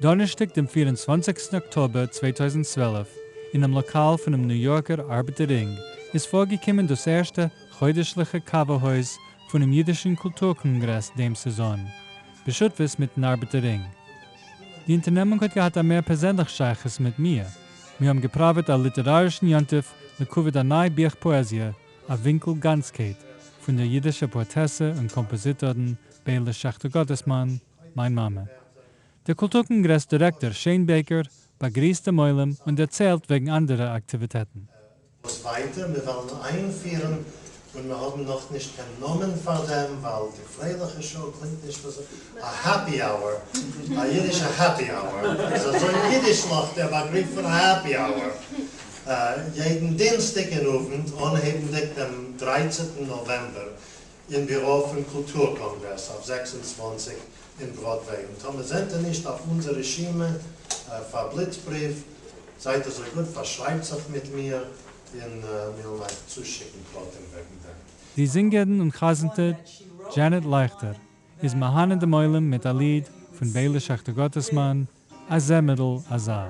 דאנערשטאג דעם פיר און צוואנציגסטן אקטאבער 2012, אינעם לאקאל פונעם ניו יארקער ארבעטער רינג, איז פארגעקומען דאס ערשטע חודש'ליכע קאווע הויז פונעם אידישן קולטור קאנגרעס דעם סעזאן, בשותפות מיטן ארבעטער רינג. די אונטערנעמונג האט געהאט א מער פערזענליך שייכות מיט מיר. מיר האבן געפראוועט א ליטערארישן יום טוב לכבוד א ניי בוך פאעזיע, א ווינקל גאנצקייט, פון דער אידישער פאעטעסע און קאמפאזיטארין ביילע שעכטער-גאטעסמאן, מיין מאמע. דער קולטור קאנגרעס דירעקטאר שיין בעיקער באגריסט דעם עולם און דערציילט וועגן אנדערע אקטיוויטעטן. וואס ווייטער? מיר וועלן איינפירן און מיר האבן נאך נישט קיין נאמען פאר דעם ווייל די פרייליכע שעה קלינגט נישט אזוי, א happy hour, א אידישע happy hour, איז אזוי אידישלעך דער באגריף פון א happy hour, יעדן דינסטאג אין אוונט אנהייבנדיג דעם דרייצענטן נאוועמבער אין ביורא פון קולטור קאנגרעס אויף 26 אין בראדוועי, און טאמער זענט איר נישט אויף אונזער רשימה פאר בליצבריוו, זייט אזוי גוט פארשרייבט זיך מיט מיר און מיר וועלן אייך צושיקן פרטים וועגן דעם. די זינגערין און חזנ'טע דזשענעט לייכטער איז מהנה דעם עולם מיט א ליד פון ביילע שעכטער-גאטעסמאן, א זעמערל אזא.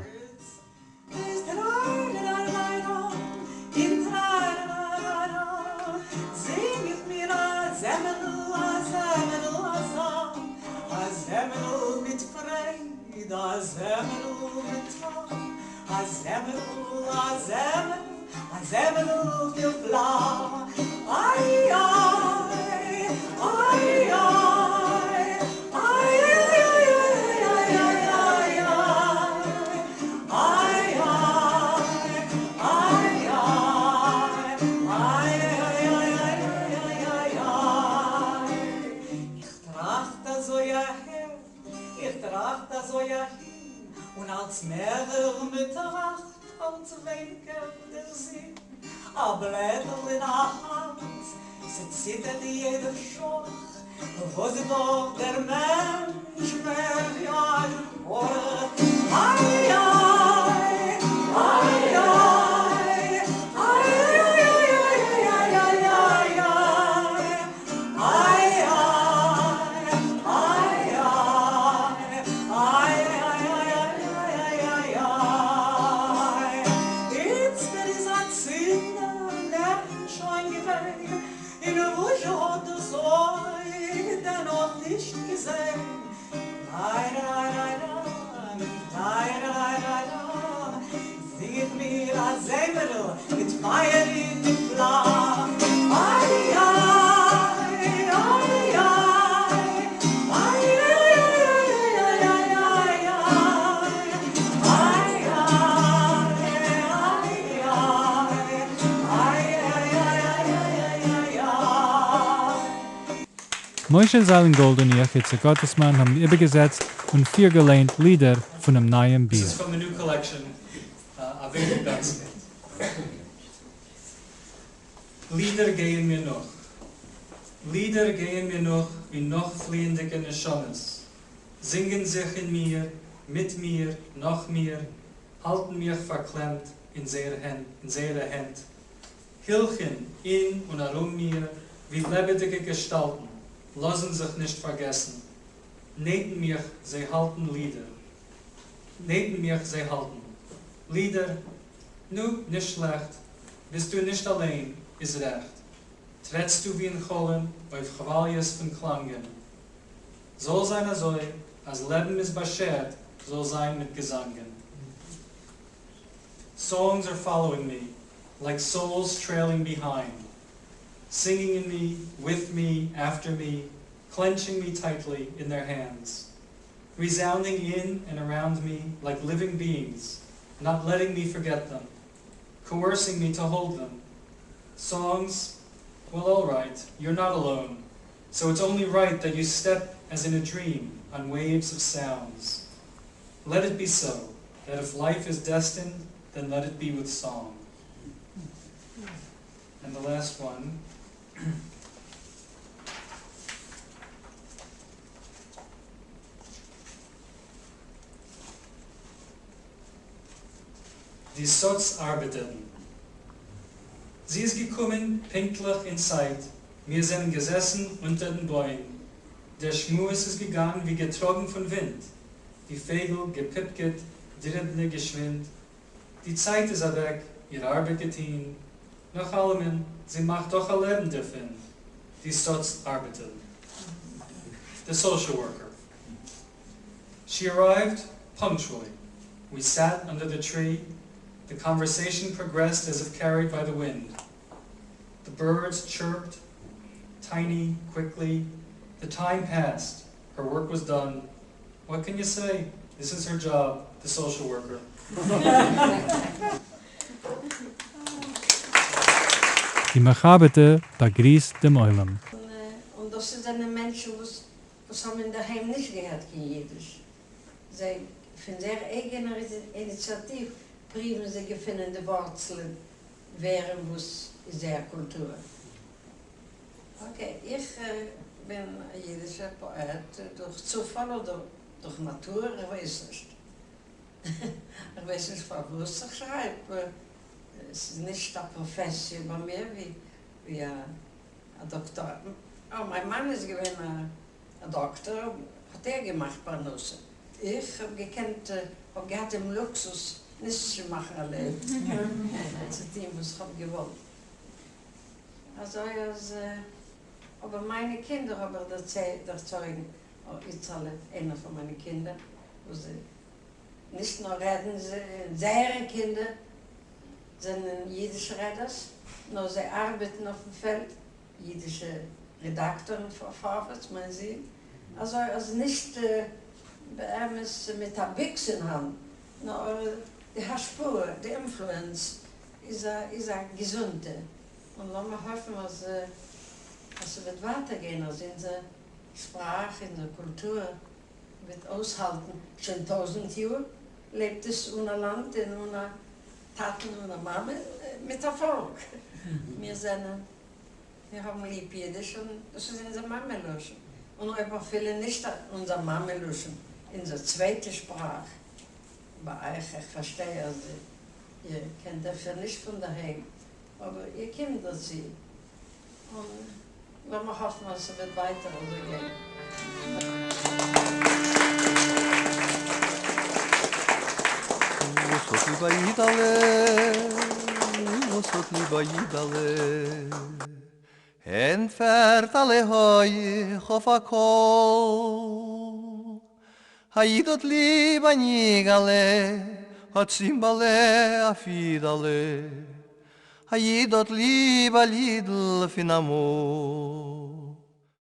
משה זיילין גאלד און איך, איציק גאטעסמאן, האבן איבערגעזעצט און פירגעלייענט לידער פונעם נייעם This is בוך. from the new collection, א ווינקל גאנצקייט. לידער גייען מיר נאך. לידער גייען מיר נאך ווי נאכפליענדיגע נשמות, זינגען זיך אין מיר, מיט מיר, נאך מיר, האלטן מיך פארקלעמט אין זייערע הענט, הילכן אין און ארום מיר ווי לעבעדיגע געשטאלטן, לאזן זיך נישט פארגעסן, נעטן מיך זיי האלטן לידער, נעטן מיך זיי האלטן. לידער, נו, נישט שלעכט, ביסטו נישט אליין, איז רעכט. טרעטסטו ווי אין חלום אויף כוואליעס פון קלאנגען. זאל זיין אזוי, אז לעבן איז באשערט, זאל זיין מיט געזאנגען. Songs are following me, like souls trailing behind, singing in me, with me, after me, clenching me tightly in their hands, resounding in and around me like living beings, not letting me forget them, coercing me to hold them. Songs, well, all right, you're not alone, so it's only right that you step as in a dream on waves of sounds. Let it be so, that if life is destined, then let it be with song. And the last one. די סאצארבעטערין. זי איז געקומען פינקטליך אין צייט, מיר זענען געזעסן אונטערן בוים, דער שמועס איז געגאנגען ווי געטראגן פון ווינט. די פֿייגל געפּיפּקעט דריבנע געשווינד. די צײַט איז אַוועק, איר אַרבעט געטאָן. נאָך אַלעמען, זי מאַכט דאָך אַ לעבן דערפֿון, די סאָץ-אַרבעטערין. The social worker. She arrived punctually. We sat under the tree. The conversation progressed as if carried by the wind. The birds chirped, tiny, quickly. The time passed. Her work was done. What can you say? This is her job, the social worker. די מחברטע באגריסט דעם עולם. און דאס זענען מענטשן וואס וואס האבן אינדערהיים נישט געהערט קיין אידיש, זיי פון זייער אייגענער איניציאטיוו פריוון זיי געפינען די ווארצלען ווער און וואס איז זייער קולטור. Okay, איך בין א אידישער פאעט דורך צופאל אדער דורך נאטור, איך ווייס נישט. איך ווייס נישט פארוואס איך שרייב, עס איז נישט א פראפעסיע ביי מיר ווי א דאקטאר. אה, מיין מאן איז געווען א דאקטאר, האט ער געמאכט פרנסה. איך האב געקענט, האב געהאט דעם לוקסוס נישט צו מאכן א לעבן, צו טון וואס איך האב געוואלט. אזוי אז, אבער מיינע קינדער האב איך דערצויגן, איצעלע, איינער פון מיינע קינדער, וואס נישט נאר רעדן זייערע קינדער זענען אידיש רעדערס, נאר זיי ארבעטן אויפן פעלד, אידישע רעדאקטארן פאר פארווערטס, מיין זון, אזוי אז נישט באמת מיט א ביקס אין האנט, נאר די השפעה, די influence איז א איז א געזונטע, און לאמיר האפן אז אז ס'וועט ווייטער גיין, אז אונזער שפראך, אונזער קולטור וועט אויסהאלטן, שוין טויזנט יאר לעבט עס אן א לאנד און אן א טאטן און א מאמע, מיט א פאלק. מיר זענען, מיר האבן ליב אידיש און דאס איז אונזער מאמע לשון, און אויב אפילו נישט אונזער מאמע לשון, אונזער צווייטע שפראך. ביי אייך, איך פארשטיי אז איר קענט אפשר נישט פון דערהיים, אבער איר קומט דערצו, און לאמיר האפן אז ס'וועט ווייטער אזוי גיין. וואס האט ליב א אידעלע, וואס האט ליב א אידעלע, ענטפערט אלע הויך אויף א קול. א איד האט ליב א ניגעלע, א צימבעלע, א פידעלע. א איד האט ליב א לידל פון אמאל.